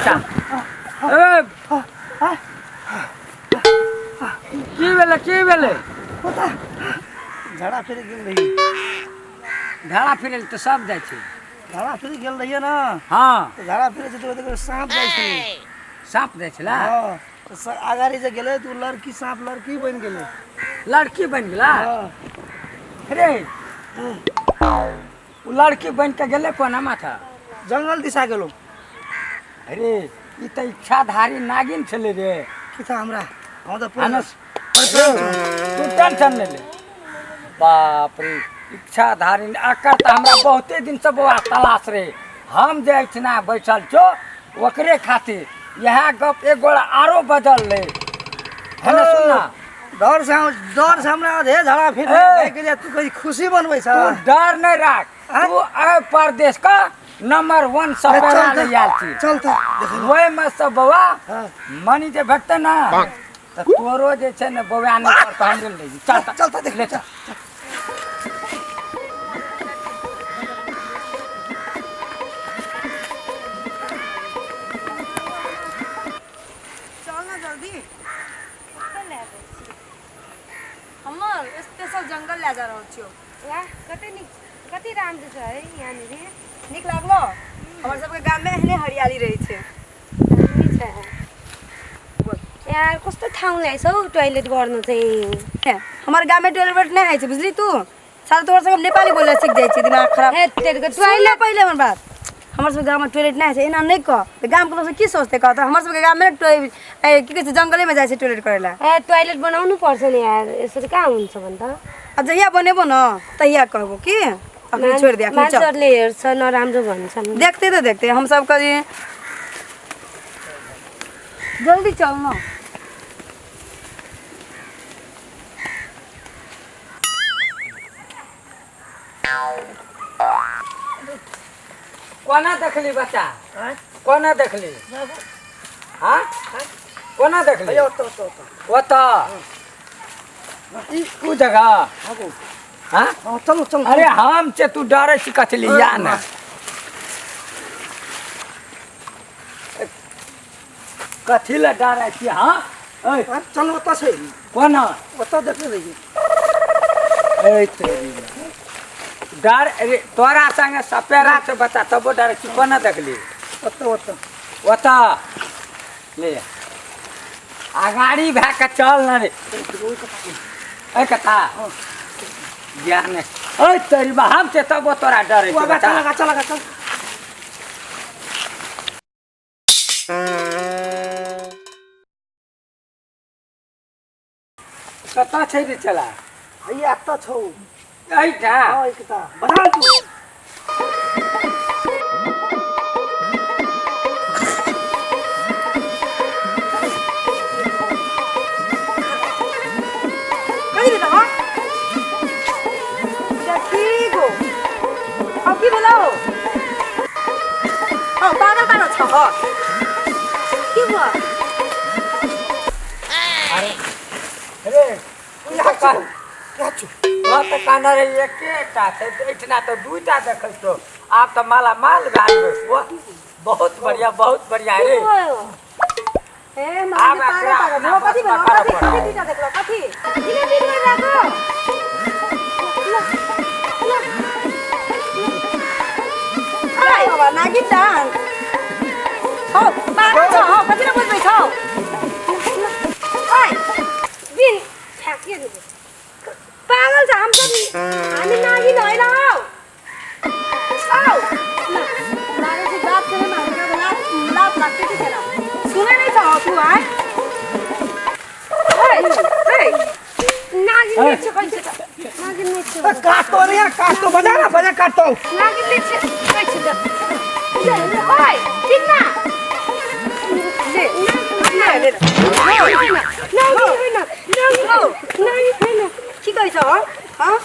बच्चा ए की भेलै की भेलै झाड़ा फिरे गेल रही झाड़ा फिरै लए तऽ सब जाइ छै झाड़ा फिरे गेल रहियै ने हँ तऽ झाड़ा फिरे छै तऽ देखो साँप जाइ छै साँप जाइ छलै हँ तऽ अगाड़ी जे गेलै तऽ ओ लड़की साँप लड़की बनि गेलै लड़की बनि गेलै हँ रे ओ लड़की बनि कऽ गेलै कोना माथा जंगल दिशा गेलहुँ अरे ई तऽ इच्छाधारी नागिन छलै रे की था हमरा हम तऽ भानस तू टेंशन नहि ले बाप रे इच्छाधारी एकर तऽ हमरा बहुते दिनसँ बौआ तलाश रे हम जे एहिठिना बैठल छौ ओकरे खातिर इएह गप एक गोड़ा आरो बदल ले है ना सुन ना डर से डर से हमरा आधे झड़ा फिर ए! गेलै तू कहीं खुशी बनबै छ तू डर नहीं राख तू एहि प्रदेश का नंबर वन सपेरा ले आयल छी चल तऽ देख ओहिमे से बौआ हाँ। मनी जे भेटतै ने तऽ तोरो जे छै ने बौआ नहि पड़तौ हमरे ले चल चल तऽ देख ले चल चल ना जल्दी हमर स्पेशल जंगल ले जा रहल छियौ वाह कते नीक कते राम्रो छ है यहाँनिर नीक लागलो हमर सबके गाममे एहने हरियाली रहै छै दामी छ यार कस्तो ठाउँ ल्याएछ हौ टोइलेट गर्नु चाहिँ हमर गाममे टॉयलेट नहि होइ छै बुझली तू साला तोहर सबके हम नेपाली बोलऽ सीख जाइ छी दिमाग खराब हे तेरको सुन टोइलेट पहिले हमर बात हमर सबके गाममे टॉयलेट नहि होइ छै एना नहि कह तऽ गामके लोक सब की सोचतै कहतै हमर सबके गाममे की कहै छै जंगलेमे जाइ छै टॉयलेट करै लए ए टोइलेट बनाउनु पर्छ नि यार यसरी कहाँ हुन्छ भन् त आ जहिया बनेबो न तहिया कहबो की अखन छोड़ि दे अखन चल मान्छेहरूले हेर्छ नराम्रो भन्छन् देखते तऽ देखते हम सब करी जल्दी चल न कोना देखली बच्चा कोना देखली हाँ कोना देखली ओतऽ ई उ जगह हाँ हाँ चलो चलो अरे हम से तू डरे छी कथी ले या ना कथी ले डरे छी हाँ ऐ चलो ओतऽ छै कोना ओतऽ देखने रहियै ऐ तेरी डर अरे तोरा संगे सपेरा छै बच्चा तबो डरे छी कोना देखली ओतऽ ओतऽ ओतऽ ले अगाड़ी भए कऽ चल न रे ऐ कथा ज्ञान ऐ तेरी बा हम से तबो तोरा डरे उ छी आगा बच्चा चल आगा चल आगा चल कतऽ छै रे चला हैया एतऽ छौ एहिठा हँ एकटा बता तू कथी भेलो हँ देखी गो अब की भेलो हँ पागल तागल छ हँ के भयो अरे रे तू तऽ कह तोरा तऽ कहने रही एकेटा छै एहिठिना तऽ दूटा देखै छौ आब तऽ माला माल भए गेलै वाह बहुत बढ़िया बहुत बढ़िया के रे भयो ए आब मामी पागल एकरा तागल अपना भेलो कथी बसमे भेलो करऽ कथी पड़त। कथी दुईटा देखलो कथी किन बिल गरिरहेको आइ बाबा नागिन डान्स हौ पागल छ हौ कथी न बुझबै छौ ओइ बिन फ्याँकियो नि पागल छ हम सब हामी नागिन होइन हौ औ लागै छै बात सुनै मे हमरा लाज लाज लाग्दै थियो तेरा सुनै नै छ हौ तू आइ ओइ ओइ नागिन नै छ कहै छ त नागिन नै छ काटतो रे यार काटतो बजा ना बजा काटतो नागिन नै छ कहै छ त ओइ किन ले ले ले नागिन होइन नागिन नागिन होइन की कहै छ हौ हँ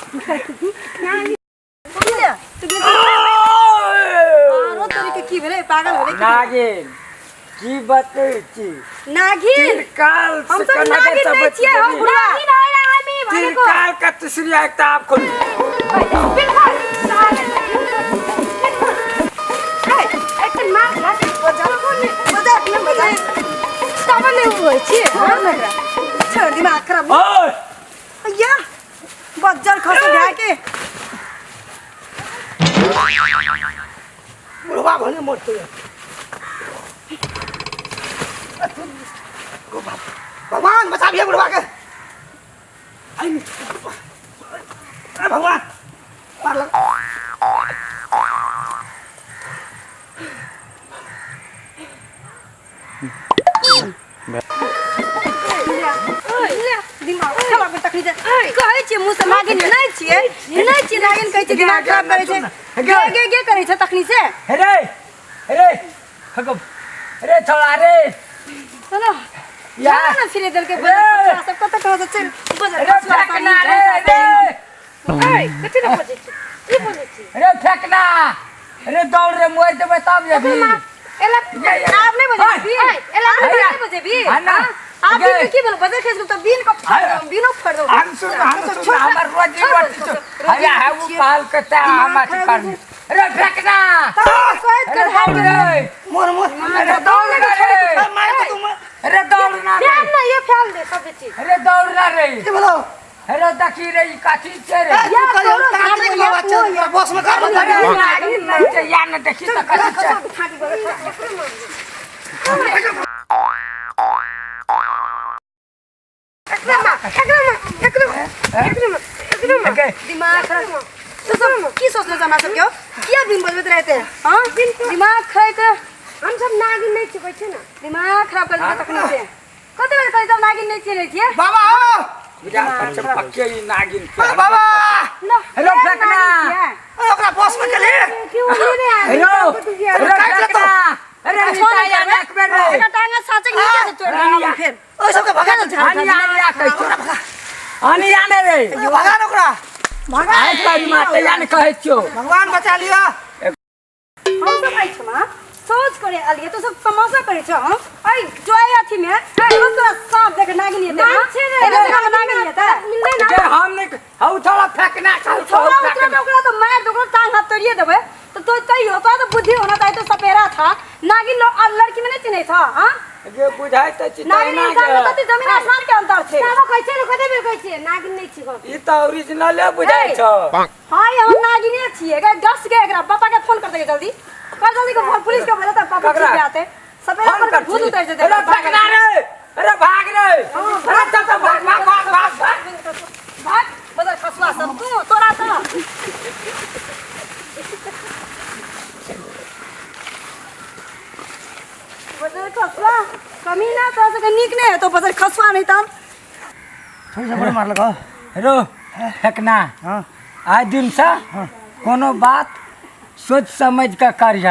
नागिन की ले तू बेसी आरो तोरीके की भेलै पागल भेलै की? नागिन की बतै छी नागिन त्रिकाल हम सब नागिन नहि छियै हम बुढ़वा नागिन होइन हामी भनेको त्रिकाल का तीसरी आंख आप खोलू बिन खोल एकछिन मार बजा बजा कहै छी छोड़ ना एकरा। छोड़ दिमाग खराब ओए या बज्जर खसो भए के बुढ़वा भने मरते भगवान बचा लिया बुढ़वा के अरे भगवान मार लग दिमाग खराब कर तखनी से कहै छियै मुँह से नागिन नहि छियै नहि छियै नागिन कहै छियै दिमाग खराब करै छै गे गे गे करै छै तखनी से रे रे हगो रे छोड़ा रे चलो या। या ना फिरे देलकै रे। बजर सब कतऽ कहाँ से चलि बजर रे फेकना रे रे ए कथि ने बजै छी की बजै छी रे फेकना रे दौड़ रे मोर देबै तब जेबी एला आब नहि बजेबी एला आब नहि बजेबी हाँ ना। आब गे। की बोल बजर खेस तऽ बीन को फाड़ दो बीनो फाड़ दो हम सुन हम सुन हमर रोजी रोटी छौ। हया है उ कहल के ते हम अथी करनी रे फेकना कहैत रे कर दौड़ रे मोर मोर अरे दौड़ ना रे मार के तुम अरे दौड़ ना रे फेल ना ये फेल दे सब चीज अरे दौड़ ना रे के बोलो अरे देखी रे ई काची छै रे तू कहियो तांत्रिक बाबा चल बस में कर अरे नागिन नहीं छै या न देखी त कथी छै एकरा मार एकरा मार एकरा मार एकरा मार एकरा मार गे, दिमाग खराब तो सब की सोचने छै हमरा सबके हो? किया बिन बजबैत रहते हाँ दिमाग खराब कर हम सब नागिन नहीं छियै छै ना दिमाग खराब कर देलकै तखनी से कते बेर कहै तब नागिन नहि चिन्है छियै बाबा हो बुझा छै पक्के ई नागिन छै बाबा ना हेलो, फेकना। ए, ओकरा बस में चले क्यों नहीं रे हेलो अरे फेकना अरे नीचा या ना एक बेर रे एकरा टांगा साँचे के नीचे से तोड़ि देबै हम फेर ओइ सबके भगा दे अनि या कहै छौ अनि या ने रे भगा न ओकरा भगा आइ तारी माते या ने कहै छियौ भगवान बचा लिया हम सब आई छमा सोच करे अलिए तो सब तमाशा करे छ हम ऐ जो आई अथी में तो तोरा सांप देख नागिन हेतै नागिन छै रे। एना जगह नागिन हेतै मिलले ना जे हम नहीं हौ थोड़ा फेकना कहू छौ छोरा उतरा फेकना तो ओकरा तो मार दो ओकरा टांग हाथ तोड़िए देबै तो तो तैयो तो तो बुद्धि होना चाहिए तो सपेरा था नागिन और लड़की में नहीं चिन्है था हां जे बुझाइ त छी नागिन तहिना इंसान में के। तो जमीन आसमान के अंतर छै बाबा कहै छै ने कते बेर कहै छियै नागिन नहीं छियै ई त ओरिजिनले बुझाइ छौ हां ये हम नागिने छियै एकरा गस के एकरा पापा के फोन कर दे जल्दी कर जल्दी को फोन पुलिस के बोले त पापा ककरा? ठीक आते सपेरा फोन पर कर भूत छी। उतर जेतै अरे फेकना रे अरे भाग रे अरे चल चल भाग भाग भाग भाग भाग भाग बदल खसुआ सब तू तोरा तो बदल खसुआ कमी ना तोरा सबके नीक नहि हेतौ बदल खसुआ नहि तब थोड़ी सा बड़ मार लगा हेलो फेकना हां आइ दिन से कोनो बात सोच समझ के करिह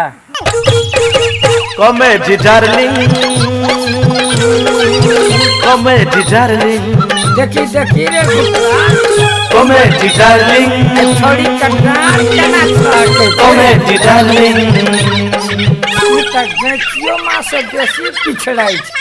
कॉमेडी डार्लिंग कॉमेडी डार्लिंग देखी देखी रे घुटरा कॉमेडी डार्लिंग छोड़ी कटरा केना छोड़तै कॉमेडी डार्लिंग ई त गैचियो माँ से बेसी पिछड़ै छै।